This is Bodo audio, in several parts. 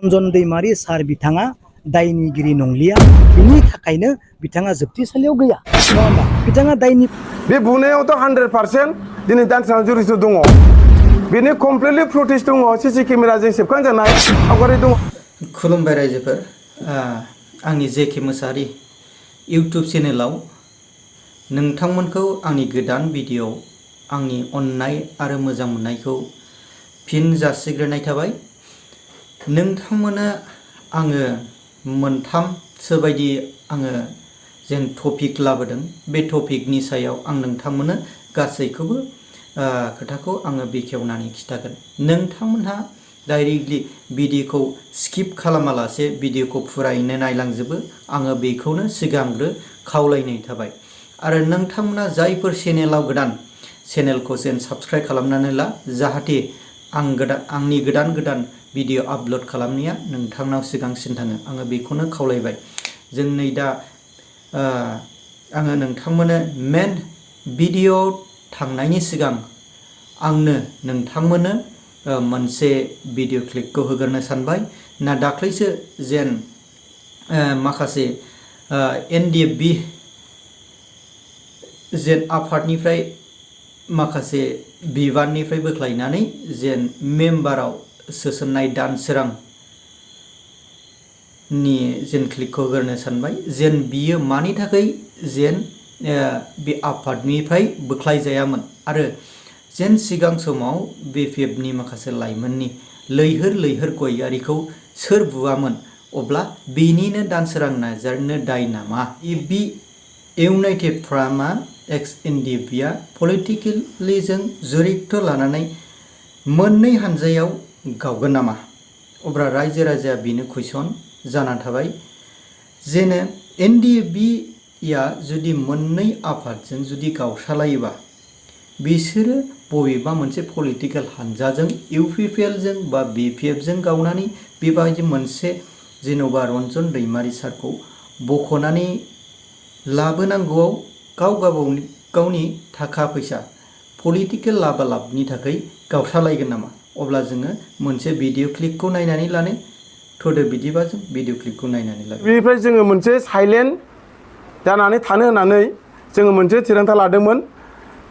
रन्जन दैमारि सार बिथाङा दायनिगिरि नंलिया बिनि थाखायनो बिथाङा जोबथेसालियाव गैया नङा होमबा बिथाङा दायनि बे बुनायावथ' 100% दिनै दानसेयाव जुरिस दङ बेनि कमप्लिटलि प्रुटेज दङ सीसी केमेराजों सेबखांजानाय सावगारि दङ। खुलुमबाय रायजोफोर आंनि जेके मोसाहारि इउटुब चेनेलाव नोंथांमोनखौ आंनि गोदान भिडिअ आंनि अननाय आरो मोजां मोननायखौ फिन जासिग्रोनाय थाबाय। नोंथांमोना आङो मोनथामसो बायदि आङो जेन टपिक लाबोदों बे टपिकनि सायाव आं नोंथांमोननो गासैखौबो खोथाखौ आङो बेखेवनानै खिथागोन। नोंथांमोनहा डाइरेक्टलि भिडिअखौ स्किप खालामालासे भिडिअखौ फुरायैनो नायलांजोबो आङो बेखौनो सिगांग्रो खावलायनाय थाबाय। आरो नोंथांमोना जायफोर चेनेलाव गोदान चेनेलखौ जेन साबस्क्राइब खालामनानै ला जाहाथे आंनि गोदान भिडिअ आपलोड खालामनाया नोंथांनाव सिगांसिन थाङो आङो बेखौनो खावलायबाय। जों नै दा आङो नोंथांमोननो मेन भिडिअ थांनायनि सिगां आंनो नोंथांमोननो मोनसे भिडिअ क्लिपखौ होग्रोनो सानबाय ना दाख्लैसो जेन माखासे NDFB जेन आफादनिफ्राय माखासे बिबाननिफ्राय बोख्लायनानै जेन मेम्बाराव सोसननाय दानसोरांनि जेन क्लिपखौ होग्रोनो सानबाय जेन बियो मानि थाखाय जेन बे आफादनिफ्राय बोख्लाय जायामोन आरो जेन सिगां समाव BPFनि माखासे लाइमोननि लैहोर गयारिखौ सोर बुआमोन अब्ला बेनिनो दानसोरां नार्जारिनो दाय नामा? बे इउनाइटेड फ्रन्टआ NDFBआ पलिटिकेलि जों जरित लानानै मोननै हानजायाव गावगोन नामा? अब्ला रायजो राजाया बेनो कुइसन जानानै थाबाय जेन NDFBआ जुदि मोननै आफादजों जुदि गावस्रालायोबा बिसोरो बबेबा मोनसे पलिटिकेल हानजाजों UPPLजों बा BPFजों गावनानै बेबायदि मोनसे जेन'बा रन्जन दैमारि सारखौ बख'नानै लाबोनांगौआव गावनि थाखा फैसा पलिटिकेल लाबालाबनि थाखाय गावस्रालायगोन नामा? अब्ला जोङो मोनसे भिडिअ क्लिपखौ नायनानै लानो थ'दो बिदिबा जों भिडिअ क्लिपखौ नायनानै लानो। बेनिफ्राय जोङो मोनसे साइलेन्ट जानानै थानो होननानै जोङो मोनसे थिरांथा लादोंमोन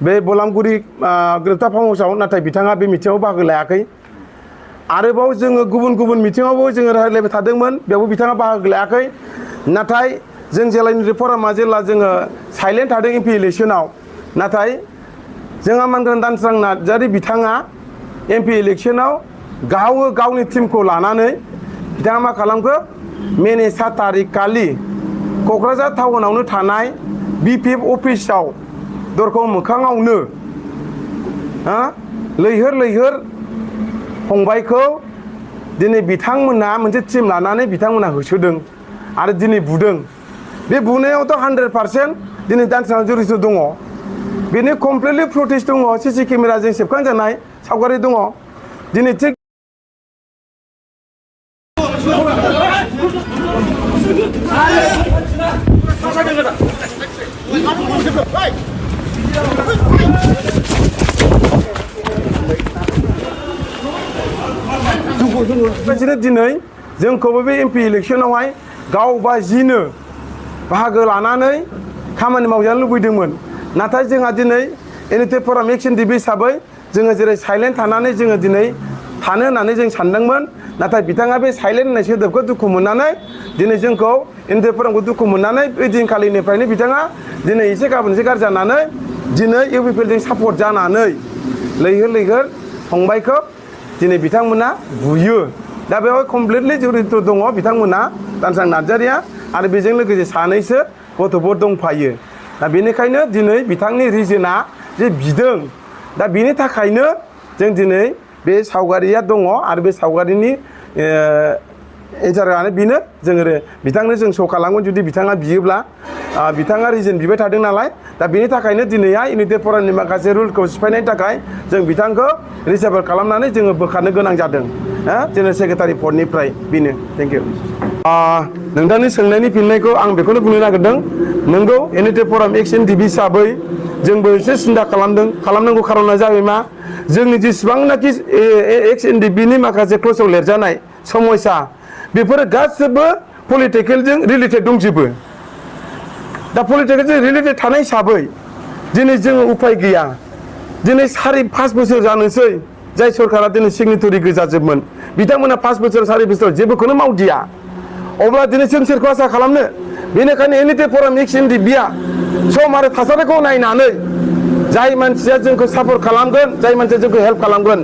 बे बलामगुरि ग्रेप्टार फार्म हाउसआव नाथाय बिथाङा बे मिटिङाव बाहागो लायाखै। आरोबाव जोङो गुबुन मिटिङावबो जोङो रायज्लायबाय थादोंमोन बेयावबो बिथाङा बाहागो लायाखै। नाथाय जों जेलानि फरामा जेला जोङो साइलेन्ट थादों MP इलेक्सनाव नाथाय जोंहा मानगोनां दानसोरां नार्जारि बिथाङा MP इलेक्सनाव गावनि टिमखौ लानानै बिथाङा मा खालामखो मेनि 7 तारिख खालि क'क्राझार टाउनावनो थानाय BPF अफिसाव दरखं मोखाङावनो लैहोर फंबायखौ दिनै बिथांमोना मोनसे टिम लानानै बिथांमोना होसोदों आरो दिनै बुदों। बे बुनायावथ' 100% दिनै दानसोरां जुरिस दङ बेनि कमप्लिटलि प्रुटेज दङ सीसी केमेराजों सेबखांजानाय सावगारि दङ। दिनै थिग दिनै जोंखौबो बे MP इलेक्सनावहाय गावबा जिनो बाहागो लानानै खामानि मावजानो लुबैदोंमोन। नाथाय जोंहा दिनै इउनाइटेड फ्रन्ट NDFB हिसाबै जोङो जेरै साइलेन्ट थानानै जोङो दिनै थानो होननानै जों सानदोंमोन नाथाय बिथाङा बे साइलेन्ट होननाय सोदोबखौ दुखु मोननानै दिनै जोंखौ इउनाइटेड फ्रन्टखौ दुखु मोननानै बे दिनखालिनिफ्रायनो बिथाङा दिनै एसे गाबोन एसे गाज्रि जानानै दिनै UPPLजों सापर्ट जानानै लैहोर फंबायखौ दिनै बिथांमोना बुयो। दा बेवहाय कमप्लिटलि जुरित दङ बिथांमोना दानसोरां नार्जारिया आरो बेजों लोगोसे सानैसो गथ'फोर दंफायो। दा बेनिखायनो दिनै बिथांनि रिजोना जे बिदों दा बेनि थाखायनो जों दिनै बे सावगारिया दङ आरो बे सावगारिनि एन्सारानो बेनो जोङो बिथांनो जों श' खालामगोन जुदि बिथाङा बियोब्ला बिथाङा रिजन बिबाय थादों नालाय दा बेनि थाखायनो दिनैहाय इउनाइटेड फ्रन्टनि माखासे रुलखौ सिफायनायनि थाखाय जों बिथांखौ रिसार्भ खालामनानै जोङो बोखारनो गोनां जादों जेनेरेल सेक्रेटारि पदनिफ्राय बेनो। Thank you. नोंथांनि सोंनायनि फिननायखौ आं बेखौनो बुंनो नागिरदों नोंगौ इउनाइटेड फ्रन्ट NDFB हिसाबै जोंबो एसे सिन्था खालामनांगौ खारना जाबाय मा जोंनि जेसेबांनाखि NDFBनि माखासे क्लसाव लिरजानाय समयसा बेफोरो गासिबो पलिटिकेलजों रिलेटेड दंजोबो दा पलिटिकेलजों रिलेटेड थानाय हिसाबै दिनै जोङो उपाय गैया दिनै 4-5 बोसोर जानोसै जाय सरकारा दिनै सिगनेटरि गोजाजोबमोन बिथांमोना 5 बोसोर 4 बोसोर जेबोखौनो मावदिया अब्ला दिनै जों सोरखौ आसा खालामनो बेनिखायनो एनिटे फराम एक्स एन डि बिया सम आरो थासारिखौ नायनानै जाय मानसिया जोंखौ सापर्ट खालामगोन जाय मानसिया जोंखौ हेल्प खालामगोन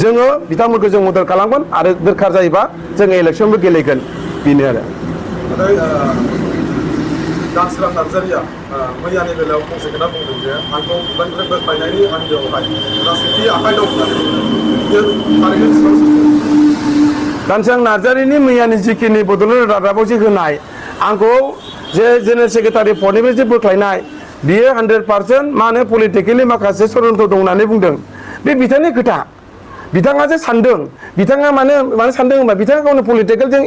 जोङो बिथांमोनखौ जों मदद खालामगोन आरो दरखार जायोबा जोङो इलेक्सनबो गेलेगोन बेनो आरो दानसोरां नार्जारिया मैयानि बेलायाव फंसे खोथा बुंदों जे आंखौ बिबाननिफ्राय बोख्लायनायनि आन्दोआवहाय राजनिति आखाइ दं होननानै बियो थारैनो बेसेबां सैथो? दानसोरां नार्जारिनि मैयानि जिखिनि बड'लेण्ड रादाबाव जे होनाय आंखौ जे जेनेरेल सेक्रेटारि पदनिफ्राय जे बोख्लायनाय बियो 100% मा होनो पलिटिकेलि माखासे षड्यन्त्र दं होननानै बुंदों बे बिथांनि खोथा बिथाङा जे सानदों बिथाङा मानो सानदों होनबा बिथाङा गावनो पलिटिकेलजों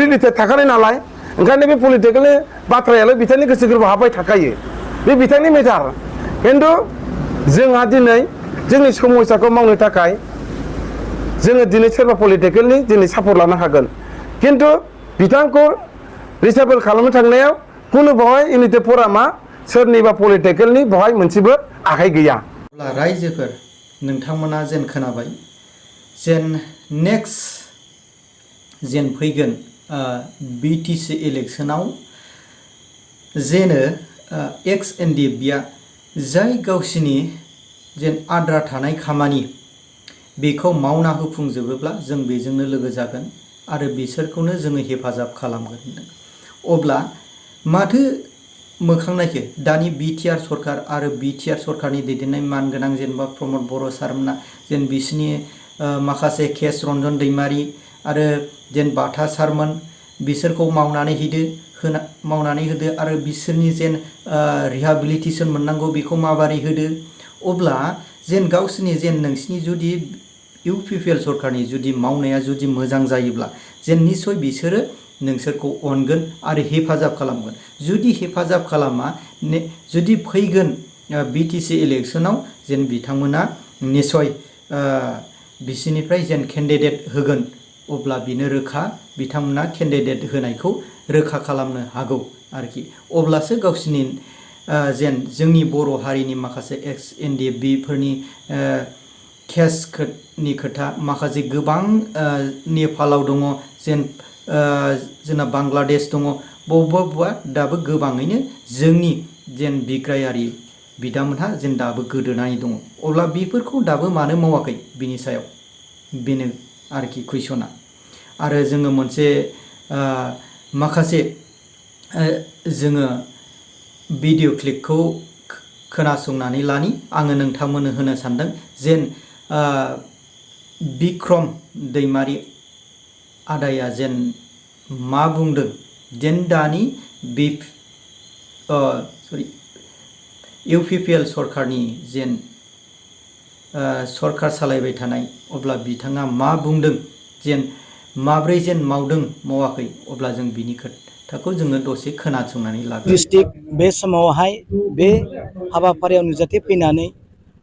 रिलेटेड थाखानाय नालाय ओंखायनो बे पलिटिकेलनि बाथ्रायालाय बिथांनि गोसो गोरबोआव हाबबाय थाखायो बे बिथांनि मेटार खिन्थु जोंहा दिनै जोंनि समस्याखौ मावनो थाखाय जोङो दिनै सोरबा पलिटिकेलनि दिनै सापर्ट लानो हागोन खिन्थु बिथांखौ रिसाबल खालामनो थांनायाव खुनु बेवहाय इउनिटि फरामा सोरनिबा पलिटिकेलनि बेवहाय मोनसेबो आखाइ गैया। अब्ला रायजोफोर नोंथांमोना जेन खोनाबाय जेन नेक्स्ट जेन फैगोन बिटिसि इलेक्सनाव जेनो एक्स एन डि एफआ जाय गावसिनि जेन आद्रा थानाय खामानि बेखौ मावना होफुंजोबोब्ला जों बेजोंनो लोगो जागोन आरो बिसोरखौनो जोङो हेफाजाब खालामगोन अब्ला माथो मोखां नायखो दानि बिटिआर सरकार आरो बिटिआर सरकारनि दैदेननाय मानगोनां जेनेबा प्रमद बर' सारमोना जेन बिसिनि माखासे केस रन्जन दैमारि आरो जेन बाथा सारमोन बिसोरखौ मावनानै होदो आरो बिसोरनि जेन रिहाबिलिटेसन मोननांगौ बेखौ माबोरै होदो अब्ला जेन गावसोरनि जेन नोंसिनि जुदि इउपिपिएल सरकारनि जुदि मावनाया जुदि मोजां जायोब्ला जेन निस्सय बिसोरो नोंसोरखौ अनगोन आरो हेफाजाब खालामगोन जुदि हेफाजाब खालामा जुदि फैगोन बिटिसि इलेक्सनाव जेन बिथांमोना निस्सय बिसिनिफ्राय जेन केन्डिडेट होगोन अब्ला बिनो रोखा बिथांमोना केन्डिडेट होनायखौ रोखा खालामनो हागौ आरोखि अब्लासो गावसिनि जेन जोंनि बर' हारिनि माखासे एक्स एन डि एफ बिफोरनि केसनि खोथा माखासे गोबां नेपालाव दङ जेन जोंना बांलादेश दङ बबेबा दाबो गोबाङैनो जोंनि जेन बिग्रायारि बिदामोनहा जेन दाबो गोदोनानै दङ अब्ला बेफोरखौ दाबो मानो मावाखै बिनि सायाव बेनो आरोखि कुइसना आरो जोङो मोनसे माखासे जोङो भिडिअ क्लिपखौ खोनासंनानै लानि आङो नोंथांमोननो होनो सानदों जेन बिक्रम दैमारि आदाया जेन मा बुंदों जेन दानि बे इउपिपिएल सरकारनि जेन सरकार सालायबाय थानाय अब्ला बिथाङा मा बुंदों जेन माब्रै जेन मावदों मावाखै अब्ला जों बिनि खोथाखौ जोङो दसे खोनासंनानै लागोन। डिस्ट्रिक्ट बे समावहाय बे हाबाफारियाव नुजाथि फैनानै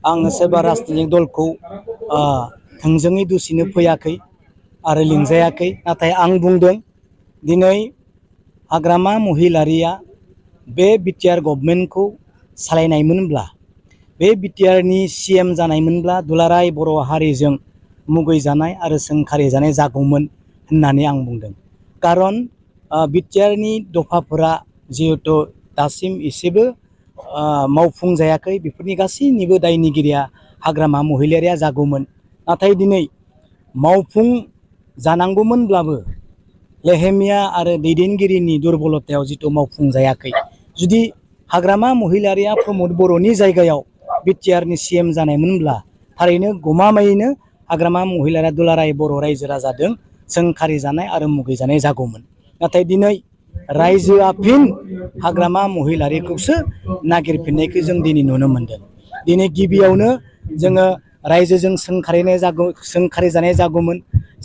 आङो सोरबा राजनीतिक दलखौ थोंजोङै दुसिनो फैयाखै आरो लिंजायाखै नाथाय आं बुंदों दिनै हाग्रामा महिलारिया बे बिटिआर गभर्नमेन्टखौ सालायनायमोनब्ला बे बिटिआरनि सिएम जानायमोनब्ला दुलाराय बर' हारिजों मुगैजानाय आरो सोंखारि जानाय जागौमोन होननानै आं बुंदों कारन बिटिआरनि दफाफोरा जिहेतु दासिम एसेबो मावफुंजायाखै बेफोरनि गासैनिबो दायनिगिरिया हाग्रामा महिलारिया जागौमोन नाथाय दिनै मावफुं जानांगौमोनब्लाबो लेहेमिया आरो दैदेनगिरिनि दुर्बलतायाव जितु मावफुंजायाखै जुदि हाग्रामा महिलारिया प्रमद बर'नि जायगायाव बिटिआरनि सिएम जानायमोनब्ला थारैनो गमामायैनो हाग्रामा महिलारिया दुलाराय बर' रायजो राजाजों सोंखारि जानाय आरो मुगैजानाय जागौमोन नाथाय दिनै रायजोआ फिन हाग्रामा महिलारिखौसो नागिरफिननायखौ जों दिनै नुनो मोनदों दिनै गिबियावनो जोङो रायजोजों सोंखारि जानाय जागौमोन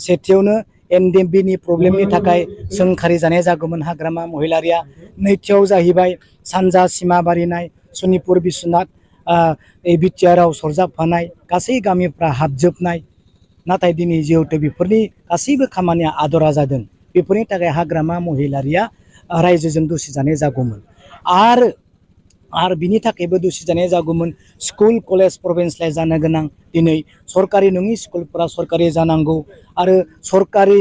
सेथियावनो एनडिएफबिनि प्रब्लेमनि थाखाय सोंखारि जानाय जागौमोन हाग्रामा महिलारिया नैथियाव जाहैबाय सानजा सिमा बारिनाय सनितपुर बिश्वनाथ बिटिआरआव सरजाबफानाय गासै गामिफ्रा हाबजोबनाय नाथाय दिनै जिहेतु बेफोरनि गासैबो खामानिया आदरा जादों बेफोरनि थाखाय हाग्रामा महिलारिया रायजोजों दुसि जानाय जागौमोन आरो बिनि थाखायबो दुसि जानाय जागौमोन स्कुल कलेज प्रभिन्सियेलाइज जानो गोनां दिनै सरकारि नङि स्कुलफोरा सरकारि जानांगौ आरो सरकारि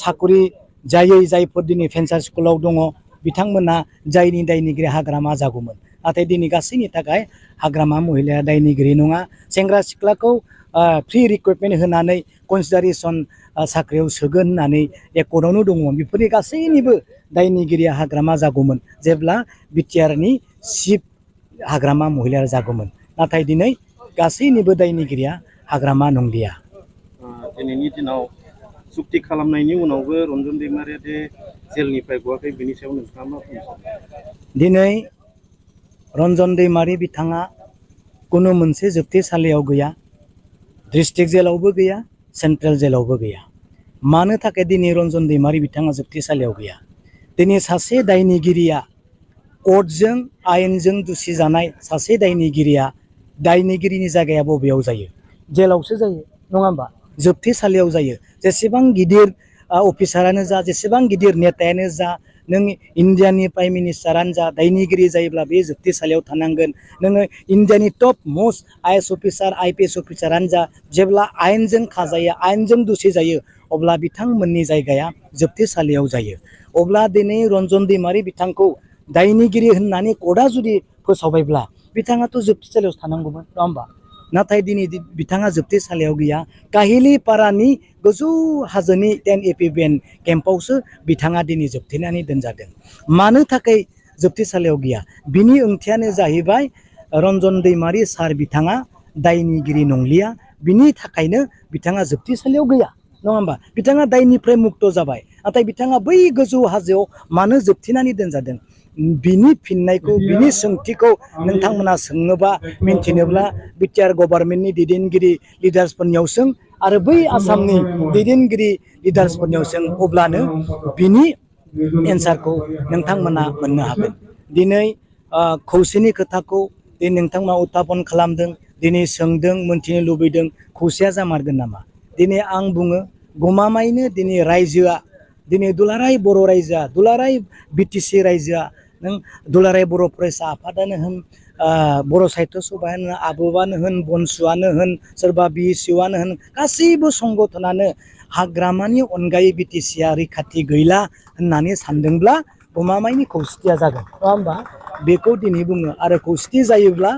साकरि जायै जायफोर दिनै भेन्सार स्कुलाव दङ बिथांमोना जायनि दायनिगिरि हाग्रामा जागौमोन नाथाय दिनै गासैनि थाखाय हाग्रामा महिलाया दायनिगिरि नङा सेंग्रा सिख्लाखौ फ्रि रिक्रुटमेन्ट होनानै कनसिडारेसन साख्रियाव सोगोन होननानै एकर्डआवनो दङमोन बेफोरनि गासैनिबो दायनिगिरिया हाग्रामा जागौमोन जेब्ला बिटिआरनि चिफ हाग्रामा महिलाया जागौमोन नाथाय दिनै गासैनिबो दायनिगिरिया हाग्रामा नंलिया दिनैनि दिनाव सुक्ति खालामनायनि उनावबो रन्जन दैमारिया दे जेलनिफ्राय गवाखै बेनि सायाव नोंथाङा मा बुंनो सानो दिनै रन्जन दैमारि बिथाङा कुनु मोनसे जोबथेसालियाव गैया डिस्ट्रिक्ट जेलावबो गैया सेन्ट्रेल जेलावबो गैया मानो थाखाय दिनै रन्जन दैमारि बिथाङा जोबथेसालियाव गैया दिनै सासे दायनिगिरिया कर्टजों आयेनजों दुसि जानाय सासे दायनिगिरिया दायनिगिरिनि जायगाया बबेयाव जायो जेलावसो जायो नङा होमबा जोबथेसालियाव जायो जेसेबां गिदिर अफिसारानो जा जेसेबां गिदिर नेतायानो जा नों इन्डियानि प्राइम मिनिस्टारानो जा दायनिगिरि जायोब्ला बे जोबथेसालियाव थानांगोन नोङो इन्डियानि top most IAS officer IPS अफिसारानो जा जेब्ला आयेनजों खाजायो आयेनजों दुसि जायो अब्ला बिथांमोननि जायगाया जोबथेसालियाव जायो अब्ला दिनै रन्जन दैमारि बिथांखौ दायनिगिरि होननानै कर्टआ जुदि फोसावबायब्ला बिथाङाथ' जोबथेसालियावसो थानांगौमोन नङा होमबा नाथाय दिनै बिथाङा जोबथेसालियाव गैया काहिलिपारानि गोजौ हाजोनि 10 एपिबिएन केम्पआवसो बिथाङा दिनै जोबथेनानै दोनजादों मानो थाखाय जोबथेसालियाव गैया बिनि ओंथियानो जाहैबाय रन्जन दैमारि सार बिथाङा दायनिगिरि नंलिया बिनि थाखायनो बिथाङा जोबथेसालियाव गैया नङा होमबा बिथाङा दायनिफ्राय मुक्त जाबाय नाथाय बिथाङा बै गोजौ हाजोआव मानो जोबथेनानै दोनजादों बिनि फिननायखौ बिनि सोंथिखौ नोंथांमोना सोंनोबा मिन्थिनोब्ला बिटिआर गभर्नमेन्टनि दैदेनगिरि लिडार्सफोरनियाव सों आरो बै आसामनि दैदेनगिरि लिडार्सफोरनियाव सों अब्लानो बिनि एन्सारखौ नोंथांमोना मोननो हागोन दिनै खौसेनि खोथाखौ दिनै नोंथांमोना उत्थापन खालामदों दिनै सोंदों मोन्थिनो लुबैदों खौसेया जामारगोन नामा दिनै आं बुङो गमामायैनो दिनै रायजोआ दिनै दुलाराय बर' रायजोआ दुलाराय बिटिसि रायजोआ नों दुलाराय बर' फरायसा आफादानो होन बर' साहित्य सभायानो आब'बानो होन बनसुआनो होन सोरबा बिएसइउआनो होन गासैबो संगठनानो हाग्रामानि अनगायै बिटिसिआ रैखाथि गैला होननानै सानदोंब्ला गमामायैनि खौसेथिया जागोन नङा होमबा बेखौ दिनै बुङो आरो खौसेथि जायोब्ला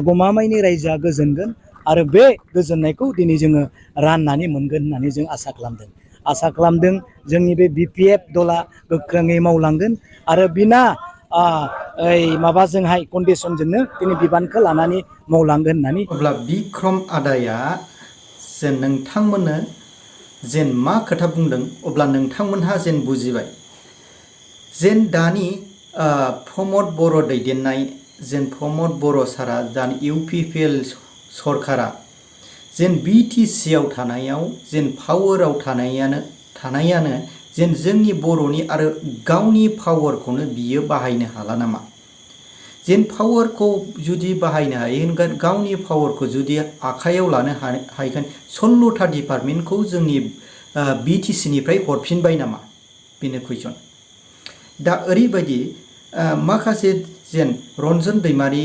गमामायैनि रायजोआ गोजोनगोन आरो बे गोजोननायखौ दिनै जोङो राननानै मोनगोन होननानै जों आसा खालामदों जोंनि बे बिपिएफ दला गोख्रोङै मावलांगोन आरो बिना माबाजोंहाय कन्डिसनजोंनो दिनै बिबानखौ लानानै मावलांगोन होननानै अब्ला बिक्रम आदाया जेन नोंथांमोननो जेन मा खोथा बुंदों अब्ला नोंथांमोनहा जेन बुजिबाय जेन दानि प्रमद बर' दैदेननाय जेन प्रमद बर' सारा दानि इउपिपिएल सरकारा जेन बिटिसिआव थानायाव जेन पावाराव थानायानो जेन जोंनि बर'नि आरो गावनि पावारखौनो बियो बाहायनो हाला नामा जेन पावारखौ जुदि बाहायनो हायो गावनि पावारखौ जुदि आखायाव लानो हागोन 16था डिपार्टमेन्टखौ जोंनि बिटिसिनिफ्राय हरफिनबाय नामा बेनो कुइसन दा ओरैबायदि माखासे जेन रन्जन दैमारि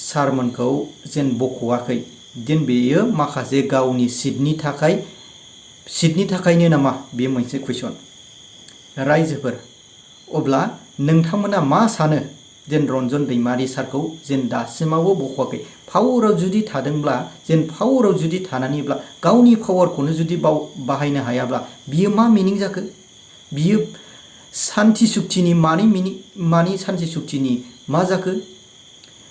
सारमोनखौ जेन बख'वाखै जेन बेयो माखासे गावनि सिटनि थाखायनो नामा बे मोनसे कुइसन रायजोफोर अब्ला नोंथांमोना मा सानो जेन रन्जन दैमारि सारखौ जेन दासिमावबो बख'वाखै पावाराव जुदि थादोंब्ला जेन पावाराव जुदि थानानैब्ला गावनि पावारखौनो जुदि बाहायनो हायाब्ला बियो मा मिनिं जाखो बियो सान्ति सुक्तिनि मानि सान्ति सुक्तिनि मा जाखो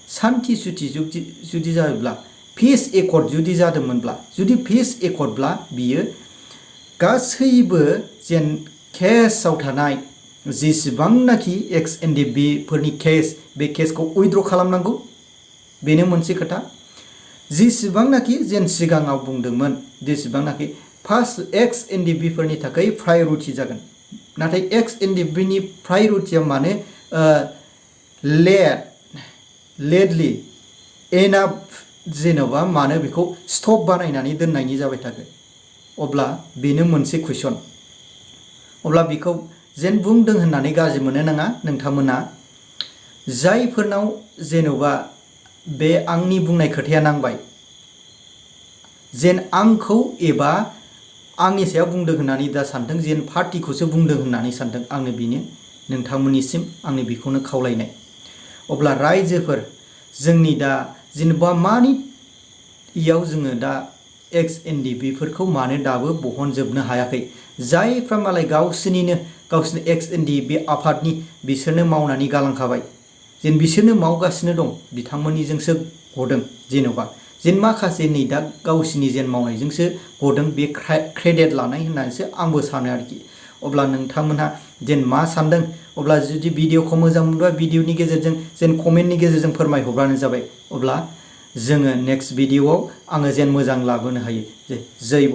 सान्ति सुक्ति जुदि जायोब्ला पिस एकर्ड जुदि जादोंमोनब्ला जुदि पिस एकर्डब्ला बियो गासैबो जेन केसआव थानाय जेसेबांनाखि एक्स एनडिएफबि फोरनि केस बे केसखौ उइथड्र खालामनांगौ बेनो मोनसे खोथा जेसेबांनाखि जेन सिगाङाव बुंदोंमोन जेसेबांनाखि फार्स्ट एक्स एनडिएफबि फोरनि थाखाय प्रायरिटि जागोन नाथाय एक्स एनडिएफबि नि प्रायरिटिया माने लेटलि एनाफ जेन'बा मानो बेखौ स्टप बानायनानै दोननायनि जाबाय थागोन अब्ला बेनो मोनसे कुइसन अब्ला बेखौ जेन बुंदों होननानै गाज्रि मोननो नाङा नोंथांमोना जायफोरनाव जेन'बा बे आंनि बुंनाय खोथाया नांबाय जेन आंखौ एबा आंनि सायाव बुंदों होननानै दा सानदों जेन पार्टिखौसो बुंदों होननानै सानदों आंनो बेनो नोंथांमोननिसिम आंनि बेखौनो खावलायनाय अब्ला रायजोफोर जोंनि दा जेनेबा मानि इयाव जोङो दा एक्स एनडि बेफोरखौ मानो दाबो बहनजोबनो हायाखै जायफ्रा मालाय गावसोरनि एक्स एनडि बे आफादनि बिसोरनो मावनानै गालांखाबाय जेन बिसोरनो मावगासिनो दं बिथांमोननिजोंसो गदों जेन'बा जेन माखासे नै दा गावसिनि जेन मावनायजोंसो गदों बे क्रेडिट लानाय होननानैसो आंबो सानो आरोखि अब्ला नोंथांमोनहा जेन मा सानदों अब्ला जुदि भिडिअखौ मोजां मोनबा भिडिअनि गेजेरजों जेन कमेन्टनि गेजेरजों फोरमायहरबानो जाबाय अब्ला जोङो नेक्स्ट भिडिअआव आङो जेन मोजां लाबोनो हायो जय